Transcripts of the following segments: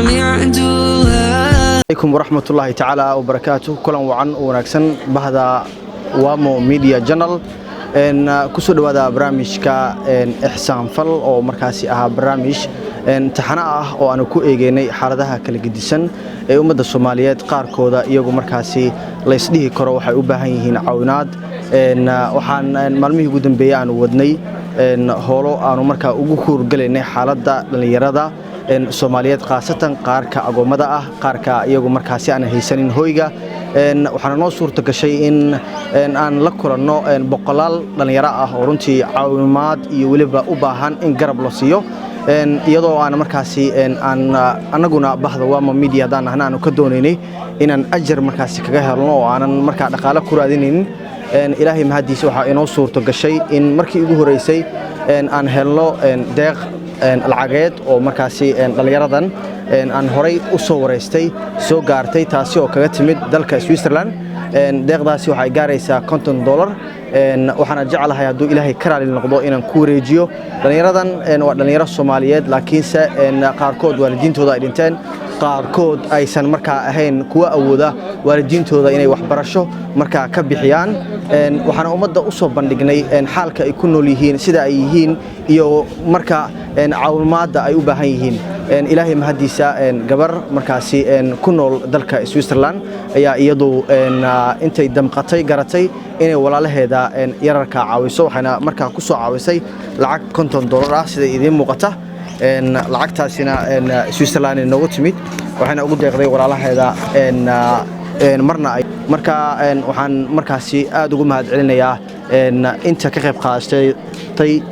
سمعتها. Alaykum waraxmatullaahi tacaala wabarakaatu. Kulan wacan oo wanaagsan, bahda Wamo Media Channel, kusoo dhowaada barnaamijka Ixsaan Fal, oo markaasi ahaa barnaamij taxano ah oo aanu ku eegeynay xaaladaha kala gedisan ee ummadda Soomaaliyeed qaarkooda, iyagu markaasi laysdhihi karo waxay u baahan yihiin caawinaad. Waxaan maalmihii ugu dambeeyey aanu wadnay howlo aanu markaa ugu kuurgelaynay xaaladda dhallinyarada Soomaaliyeed, khaasatan qaarka agoommada ah, qaarka iyagu markaasi aan haysanin hoyga. Waxaana noo suurta gashay in aan la kulanno boqolaal dhallinyaro ah oo runtii caawimaad iyo weliba u baahan in garab la siiyo, iyadoo aan markaasi aan annaguna bahda Wama Media haddaan ahna aanu ka doonaynay inaan ajar markaasi kaga helno oo aanan markaa dhaqaale ku raadinaynin. Ilaahay mahaddiisa, waxaa inoo suurto gashay in markii ugu horeysay aan helno deeq lacageed oo markaasi dhallinyaradan aan horay u soo wareystay soo gaartay, taasi oo kaga timid dalka Switzerland. Deeqdaasi waxay gaaraysaa $50. Waxaana jeclahay, hadduu Ilaahay ka raali noqdo, inaan ku wareejiyo dhallinyaradan. Waa dhallinyaro Soomaaliyeed, laakiinse qaarkood waalidiintooda ay dhinteen, qaarkood aysan markaa ahayn kuwa awooda waalidiintooda inay waxbarasho markaa ka bixiyaan. Waxaana ummadda u soo bandhignay xaalka ay ku nool yihiin, sida ay yihiin iyo marka caawimaadda ay u baahan yihiin. Ilaahay mahaddiisa, gabar markaasi ku nool dalka Switzerland ayaa iyadu intay damqatay garatay inay walaalaheeda yararka caawiso, waxayna markaa ku soo caawisay lacag $50 ah, sida idiin muuqata. Lacagtaasina Switzerland noogu timid, waxayna ugu deeqday walaalaheeda. Marna marka waxaan markaasi aad ugu mahad celinayaa inta ka qayb qaadatay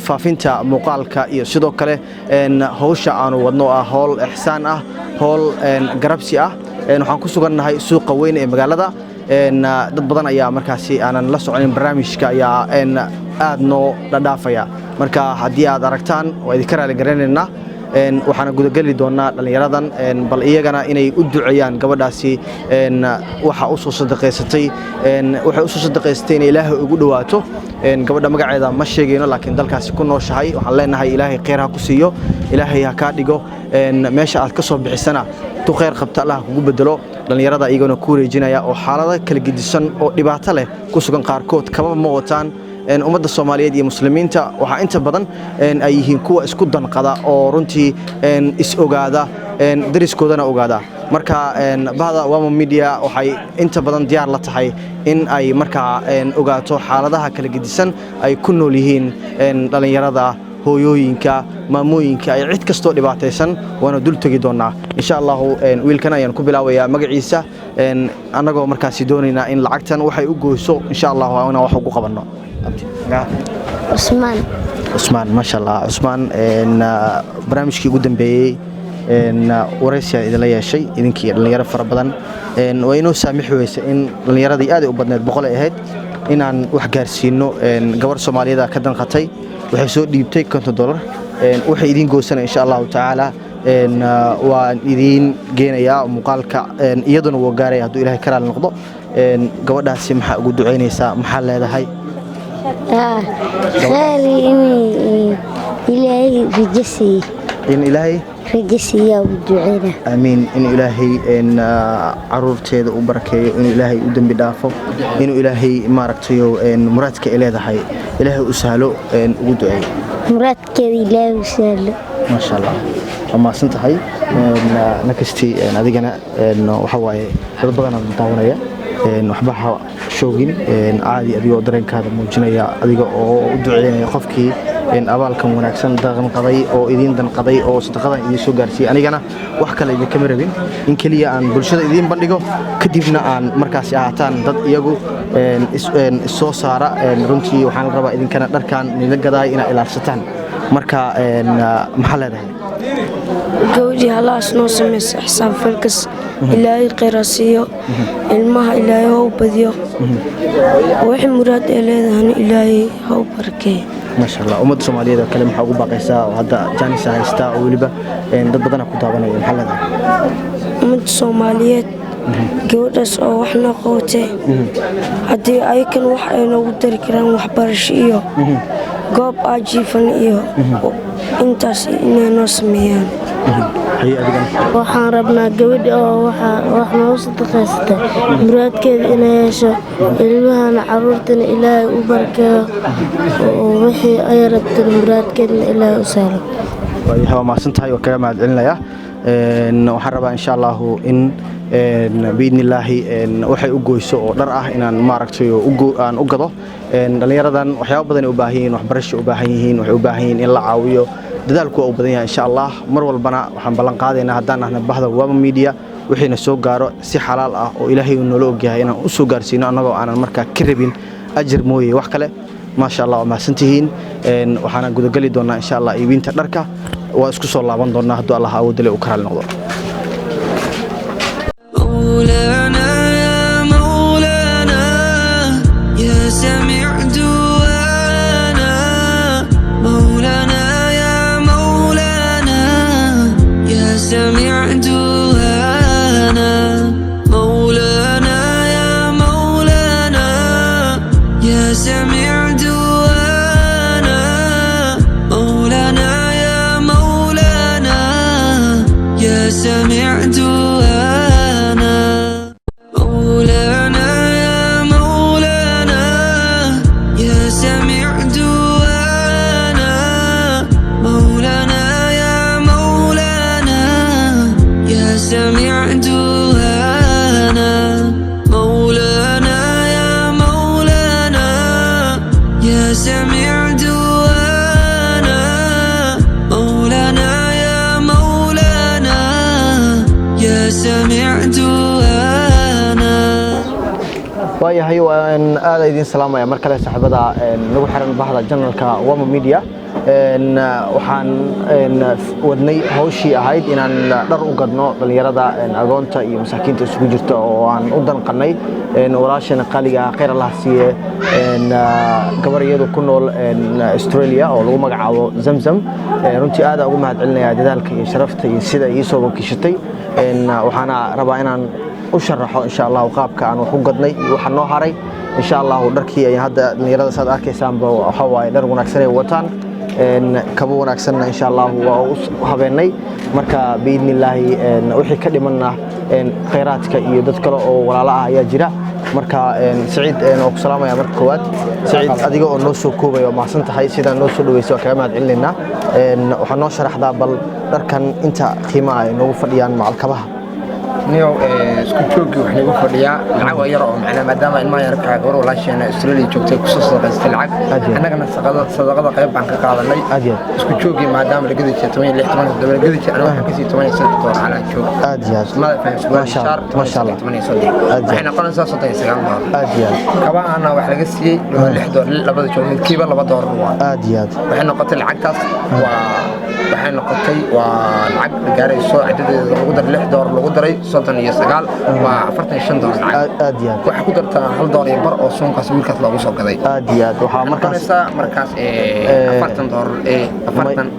faafinta muuqaalka iyo sidoo kale howsha aanu wadno, ah howl ixsaan ah, howl garabsi ah. Waxaan ku sugannahay suuqa weyn ee magaalada. Dad badan ayaa markaasi aanan la soconin barnaamijka ayaa aad noo dhadhaafaya. Marka haddii aad aragtaan, waa idinka raali garanaynaa. Waxaana gudageli doonaa dhallinyaradan, bal iyagana inay u duceeyaan gabadhaasi waxa u soo sadaqaysatay. Waxay u soo sadaqaysatay inay Ilaahay ugu dhawaato. Gabadha magaceeda ma sheegayno, laakiin dalkaasi ku nooshahay. Waxaan leenahay, Ilaahay khayr ha ku siiyo, Ilaahay ha kaa dhigo meesha aad ka soo bixisana tu khayr qabta Allah kugu bedelo. Dhallinyarada iyagona ku wareejinaya oo xaalado kala gedisan oo dhibaato leh ku sugan, qaarkood kaba ma wataan. Ummadda Soomaaliyeed iyo muslimiinta waxaa inta badan ay yihiin kuwa isku danqada oo runtii is ogaada, dariskoodana ogaada. Marka bahda Wamo Media waxay inta badan diyaar la tahay in ay markaa ogaato xaaladaha kala gedisan ay ku nool yihiin dhallinyarada, hooyooyinka, maamooyinka iyo cid kastoo dhibaataysan. Waana dul tegi doonaa, insha Allahu. Wiilkan ayaan ku bilaabayaa magaciisa, annagoo markaasi doonaynaa in lacagtan waxay u goyso, insha Allahu, inaan wax ugu qabanno. Cusmaan. Cusmaan, maasha Allah. Cusmaan, barnaamijkii ugu dambeeyey waraysiyaa idinla yeeshay idinkii dhallinyaro fara badan. Waa inoo saamixi weysa in dhallinyaradii aad u badneed, 100 ay ahayd, inaan wax gaarsiino. Gabar Soomaaliyeed ka danqatay, waxay soo dhiibtay $50. Waxay idiin goysana, insha Allahu tacaala, waan idiin geenayaa muuqaalka, iyaduna wuu gaaraya hadduu Ilahay ka raali noqdo. Gabadhaasi maxaa ugu ducaynaysaa? Maxaa leedahay? Khayr in Ilaahay rajo siiye. In Ilaahay rajo siiyaa ugu duceyna. Aamiin. In Ilaahay caruurteeda u barakeeyo, inuu Ilaahay u dembi dhaafo, inuu Ilaahay maaragtayo muraadka ay leedahay Ilaahay u sahlo, ugu duceeyo. Muraadkeeda Ilaahay u sahlo. Maasha Allah, waa mahadsan tahay. Nakastii adigana waxa waaye dad badanaa daawanaya. Waxba ha shoogin, caadi adigoo dareenkaada muujinaya, adiga oo u duceynaya qofkii abaalkan wanaagsan danqaday oo idiin danqaday oo sadaqadan idiin soo gaarsiiyey. Anigana wax kale idinkama rabin, in keliya aan bulshada idiin bandhigo, kadibna aan markaasi ahaataan dad iyagu soo saara. Runtii waxaan la rabaa idinkana dharkan nila gadaay inaad ilaalsataan. Marka maxaa leedahay? Gabadhii halahaas noo samaysa ixsaan falkas, Ilaahay khayra siiyo, ilmaha Ilaahay ha u badiyo, wixii muraad ee leedahana Ilaahay ha u barakeeyo. Maasha Allah. Ummadda Soomaaliyeed oo kale maxaa ugu baaqaysaa, oo hadda jaanisa haystaa, oo weliba dad badana ku daawanaya? Maxaa leedahay? Ummadda Soomaaliyeed, gabadhaas oo wax noo qabatay, haddii ayakan wax ay noogu dari karaan, waxbarasho iyo goob aa jiifan iyo intaas inay noo sameeyaan. Haye, adigana? Waxaan rabnaa gabadha oo wax noogu sadaqaysatay muraadkeeda inay hesho, ilmahana, caruurtana Ilaahay u barakeeyo, oo wixii ay rabtana muraadkeedna Ilaahay u sahlo. Waayahay, waa mahadsan tahay, waa kaga mahad celinayaa. Waxaan rabaa insha Allahu in biidni Illaahi waxay u goyso oo dhar ah inaan maaragtay aan u gado. Dhallinyaradan waxyaabo badan ay u baahan yihiin, waxbarasho u baahan yihiin, waxay u baahan yihiin in la caawiyo. Dadaalku waa u badan yahay. Insha Allah mar walbana waxaan ballan qaadaynaa haddaan nahna bahda Wama Media, wixiina soo gaaro si xalaal ah oo Ilaahay uu noola ogyahay inaan u soo gaarsiino, annagoo aanan markaa ka rabin ajar mooye wax kale. Maasha Allah, waa mahadsantihiin. Waxaana gudageli doonaa insha Allah iibinta dharka. Waa isku soo laaban doonaa hadduu Allah awoodale uu ka raali noqdo. مولانا يا مولانا يا سميع دعانا، مولانا يا مولانا يا سميع دعانا، مولانا يا مولانا يا سميع دعانا، مولانا يا مولانا يا سميع دعانا، مولانا يا مولانا يا سميع دعانا، مولانا يا مولانا يا سميع دعانا، مولانا يا مولانا يا سميع دعانا، مولانا يا مولانا يا سميع دعانا. Waayahay, waan aada idiin salaamaya mar kale saaxiibada nagu xiran bahda channelka Wama Media. Waxaan wadnay hawshii ahayd inaan dhar u gadno dhallinyarada agoonta iyo masaakiinta isugu jirta oo aan u danqannay walaashana qaaliga ah, khayr Allah siiye, gabar iyadu ku nool Australia oo lagu magacaabo Zamzam. Runtii aad ugu mahad celinaya dadaalka iyo sharafta iyo sida ii soo wakiishatay. Waxaana rabaa inaan u sharaxo insha Allahu qaabka aan wax u gadnay iyo waxa noo haray insha Allahu. Dharkii ay hadda dhalinyarada saad arkaysaanba waxa waaye dhar wanaagsan ay wataan, kabo wanaagsanna insha Allahu waa u habeenay. Marka biidni Illaahi wixii ka dhimanna khayraadka iyo dad kale oo walaalo ah ayaa jira. Marka Saciid, oo ku salaamaya marka koowaad. Saciid, adiga oo noo soo koobaya, waa mahadsan tahay sidaa noo soo dhaweysay, waa kaga mahad celinaynaa. Waxaa noo sharaxdaa bal dharkan inta qiimaha ay noogu fadhiyaan macalkabaha. Niyow, isku joogii wax nagu fadhiyaa lacag waa yar oo macnaa maadaama ilmaha yarka gabar walaasheena Australia joogtay kusoo sadaqaystay lacag, annagana sadaqada qayb baan ka qaadanay. Isku joogii maadaama la gedi jiray 16, 17 la gedi jiray, aniga waxaan kasii 13 doolar calaa joog. Aad iyo aad. Mada faham? Surwaal, shaar 13, 13 waxay noqonaysaa 39 doolar. Aad iyo aad. Kabahana wax laga siiyey waa 6 doolar labada joog, midkiiba 2 doolar waa. Aad iyo aad. Waxay noqotay lacagtaas waa waxay noqotay waa lacag gaarayso cadadeeda lagu daray 6 doolar, lagu daray 39, waa 45 doolar lacag. Aad iyo aad. Waxaa ku dartaa 1.5 doolar oo suunkaas wiilkaas loogu soo gaday. Aad iyo aad. Waxaa markaas noqonaysaa markaas 40 doolar, 40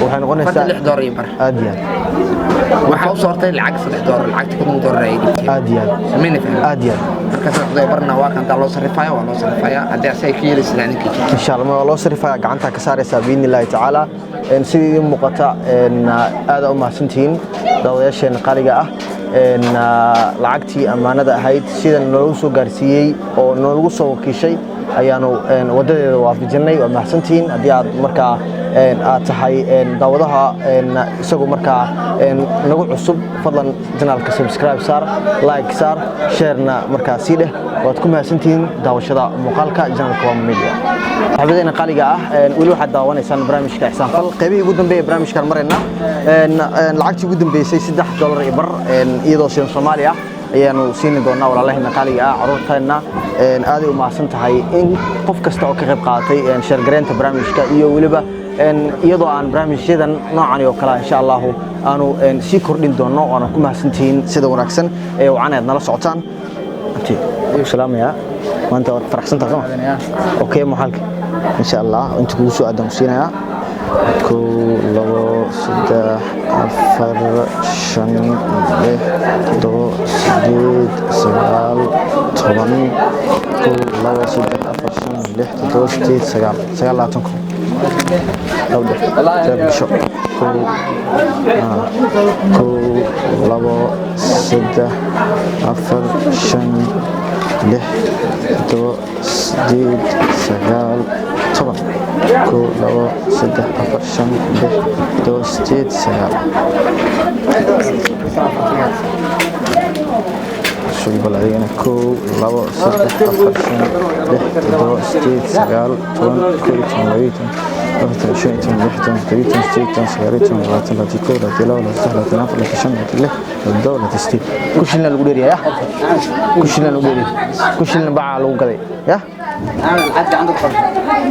waxay noqonaysaa 46.5 doolar. Aad iyo aad. Waxaa u soo hortay lacag 3 doolar, lacagta 1 doolar ay dhigtay. Aad iyo aad. Samayna fahmi? Aad iyo aad. Marka 3.5 doolarna waa kantaa loo sarrifaya, waa loo sarrifaya haddii asaga ka yeelaysid ninka jirta. Insha Allah waa loo sarrifaya, gacanta ka saaraysaa biidni Illaahi tacaala. Sidii idiin muuqata, aada u mahadsantihiin daawadayaasheena qaaliga ah. Lacagtii ammaanada ahayd sida nalagu soo gaarsiiyey oo nalagu soo wakiishay ayaanu wadadeeda waafajinay. Waa mahadsantihiin. Haddii aad markaa aad tahay daawadaha isagu markaa nagu cusub, fadlan channelka subscribe saar, like saar, sharena markaa sii dheh. Waad ku mahadsantihiin daawashada muuqaalka channelka Wama Media. Saxaabadeena qaaliga ah, weli waxaad daawanaysaan barnaamijka Ixsaan Fal. Qaybihii ugu dambeeyay barnaamijkan marayna. Lacagtii ugu dambeysay 3.5 doolar iyadoo shilin Soomaali ah ayaanu siini doonaa walaalaheena qaaliga ah, caruurteenna. Aaday u mahadsan tahay in qof kasta oo ka qayb qaadatay share gareynta barnaamijka iyo weliba iyadoo aan barnaamijyadan noocan oo kale insha Allahu aanu sii kordhin doono. Waana ku mahadsantihiin sida wanaagsan ee wacan aad nala socotaan. Abti, waan salaamayaa. Maanta waad faraxsantahay soo ma? Okay, maxalka insha Allah inta kugu soo aadan ku siinayaa: 1, 2, 3, 4, 5, 6, 7, 8, 9, 10. 1, 2, 3, 4, 5, 6, 7, 8, 9, 29 kun. Labo dheh. Jeeb gasho. Kow, kow, labo, saddex, afar, shan, lix, toddoba, sideed, sagaal, 10. Kow, labo, saddex, afar, shan, lix, toddoba, sideed, sagaal. Sug bal adigana. Kow, labo, saddex, afar, shan, lix, toddoba, sideed, sagaal, 10, 11, 12, 14, 15, 16, 17, 18, 19, 20, 21, 22, 23, 24, 25, 26, 27, 28. Ku shilina lagu dheeriyaa, ya ku shilina lagu dheeriya, ku shilina bacaa lagu gaday, ya.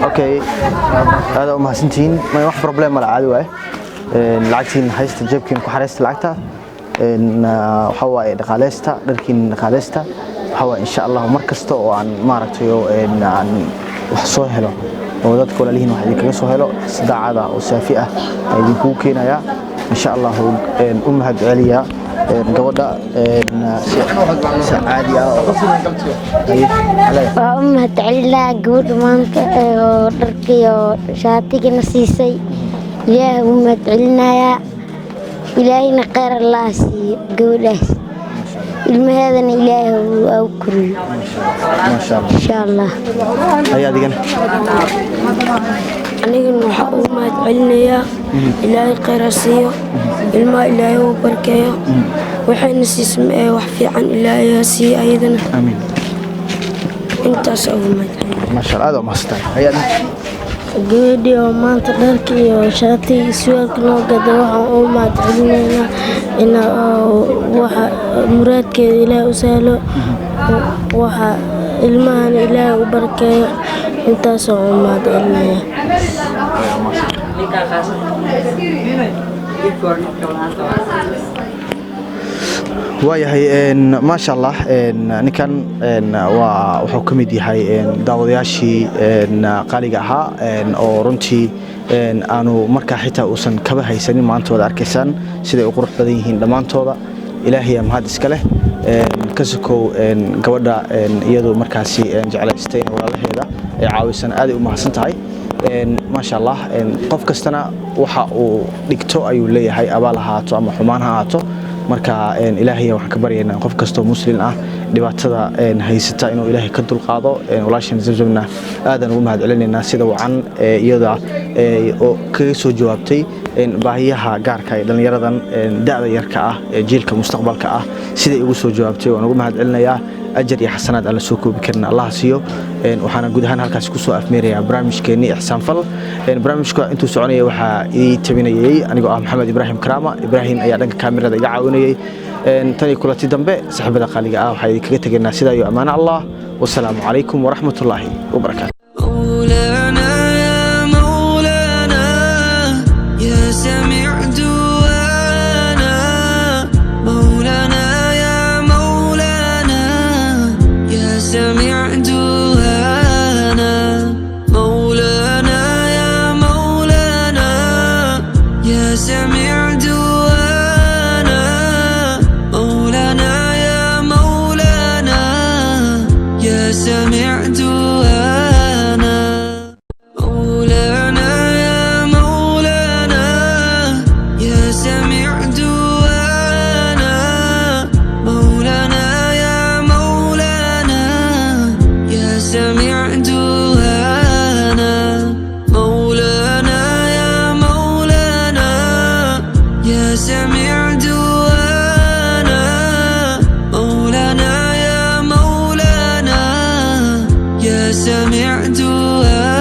Okay, aad u mahadsantihiin. Ma wax problem mala, caadi waaye. Lacagtiin haysta, jeebkiin ku xareysta lacagta. Waxaa waaye dhaqaaleysta, dharkiin dhaqaaleysta. Waxaa waaye insha Allah mar kasta oo aan maaragtay oo aan wax soo helo oo dadka walaalihiin wax idinkaga soo helo, si daacada oo saafi ah ayaa idinkugu keenayaa insha Allah. U mahad celiyaa gabadha si caadi ah oo Waa u mahadcelinaa gabadha maanta oo dharka iyo shaatigana siisay. Ilaahay u mahadcelinayaa, Ilaahayna kheyr Allah siiyo gabadhaas, ilmaheedana Ilaahay u koriyo. Maasha Allah. Insha Allah. Haya, adigana. Anigana waxaa ugu mahad celinayaa, Ilaahay kheyr ha siiyo, ilmaha Ilaahay u barkeeyo, waxayna siisma ee wax fiican Ilaahay ha siiyo ayadana. Aamiin. Intaas ugu mahad celinaya. Maasha Allah, aad u mahadsantahay. Haya, adiga. Gabadhii oo maanta dharka iyo shaatiga iyo surwaalka noo gaday, waxaan u mahad celinaynaa in waxa muraadkeeda Ilaahay u sahlo, waxa ilmahana Ilaahay u barakeeyo. Intaasoo u mahad celinaya. Waayahay, maasha Allah. Ninkan waa wuxuu ka mid yahay daawadayaashii qaaliga ahaa oo runtii aanu markaa xitaa uusan kaba haysanin. Maanta wada arkaysaan siday u qurux badan yihiin dhammaantooda. Ilaahay mahad iska leh ka sokow gabadha iyadu markaasi jeclaystay in walaalaheeda ay caawisan. Aaday u mahadsan tahay, maasha Allah. Qof kastana waxa uu dhigto ayuu leeyahay, abaal ha ahaato ama xumaan ha ahaato. Marka Ilaahay waxaan ka baryaynaa qof kastoo muslim ah dhibaatada haysata inuu Ilaahay ka dulqaado. Walaashan Zamzamna aadaan ugu mahad celinaynaa sida wacan iyada oo kaga soo jawaabtay baahiyaha gaarka ee dhallinyaradan da'da yarka ah ee jiilka mustaqbalka ah. Siday ugu soo jawaabtay waan ugu mahad celinayaa. Ajar iyo xasanaad aan la soo koobi karin Allah siiyo. Waxaana guud ahaan halkaasi kusoo afmeerayaa barnaamijkeennii Ixsaan Fal. Barnaamijka intuu soconayay waxaa ii tabinayay anigoo ah Maxamed Ibraahim Karaama. Ibraahim ayaa dhanka kaamirada iga caawinayay. Tan iyo kulanti dambe, saaxiibada qaaliga ah, waxaa idinkaga tegaynaa sidaa iyo ammaano Allah. Wasalaamu calaykum waraxmatullaahi wabarakaatu. مولانا يا مولانا، يا سميع دعانا، مولانا يا مولانا، يا سميع دعانا، مولانا يا مولانا، يا سميع دعانا، مولانا يا مولانا، يا سميع دعانا، مولانا يا مولانا، يا سميع دعانا، مولانا يا مولانا، يا سميع دعانا، مولانا يا مولانا، يا سميع دعانا، مولانا يا مولانا، يا سميع دعانا.